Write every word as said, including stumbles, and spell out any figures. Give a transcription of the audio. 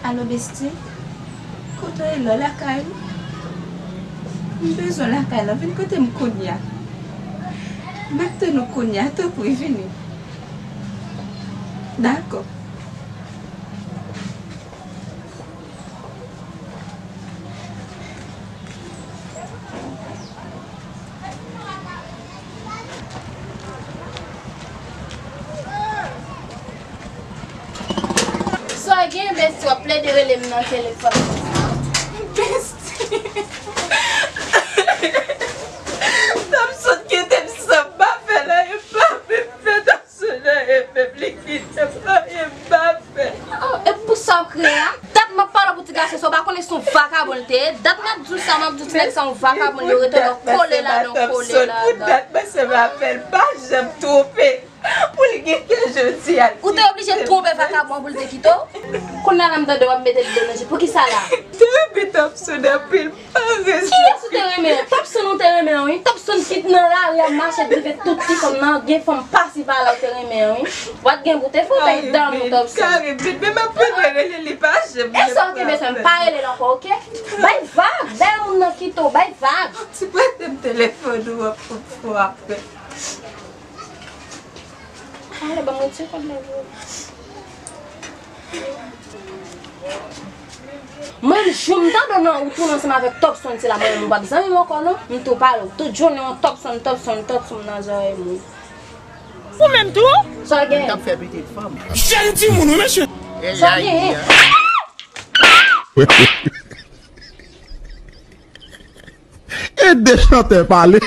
Alo, besti. Kote w ye la, lakay ou? M bezwen lakay la. Vin kote m kounye a. M ap tann ou kounye a, tanpri, vini. Dakò. Sa w gen, besti, w ap plede rele m nan telefòn konsa? Besti. Tòpson kite m san m pa fè l anyen, pa menm fè Tòpson anyen, menm li kite m anyen, m pa fè. Oh, e pou sa w kriye a? Dat m ap pale pou ti gason sa, w pa konnen se yon vakabon l te ye? Dat m ap di w sa, m ap di w ti nèg sa yon vakabon l ye, w rete w kole ladan, w kole ladan. Pou dat mwen se m ap fè l, pa janm twonpe. Pou l gen kè jodi a, l kite m. Ou te oblije twonpe vakabon pou l te kite w? Kounye a la m tande w ap mete l de nan je. Poukisa la? M te renmen Tòpson anpil, m pa renmen. Kiyès ou te renmen an? Tòpson ou te renmen an, wi. Tòpson ki t nan lari ap mache drive tout ti fanm nan, gen fanm pasi pa la ou te renmen an, wi. W a t gen pou te fè w bay dam ou Tòpson. Caribbean, men m ap rele li pa janm gen pwoblèm. E sa w te bezwen, m pa rele l ankò, oke? Bay vag, bay moun nan kite w, bay vag. Ti prete m telefòn ou an pou m fè w apre. Ale, ban mwen ti kòb la pou ou. Mwen, jou m tande w nan, ou tounen ansanm avèk Topson, se la mwen menm m p ap zanmi w ankò non. M tou pale w. Tout jounen yon Topson, Topson, Topson nan zòrèy mwen. Ou menm tou? Sa w gen? T ap fè pitit fanm. Jèn timoun wi mesye. Sa w gen? E de chantè pale.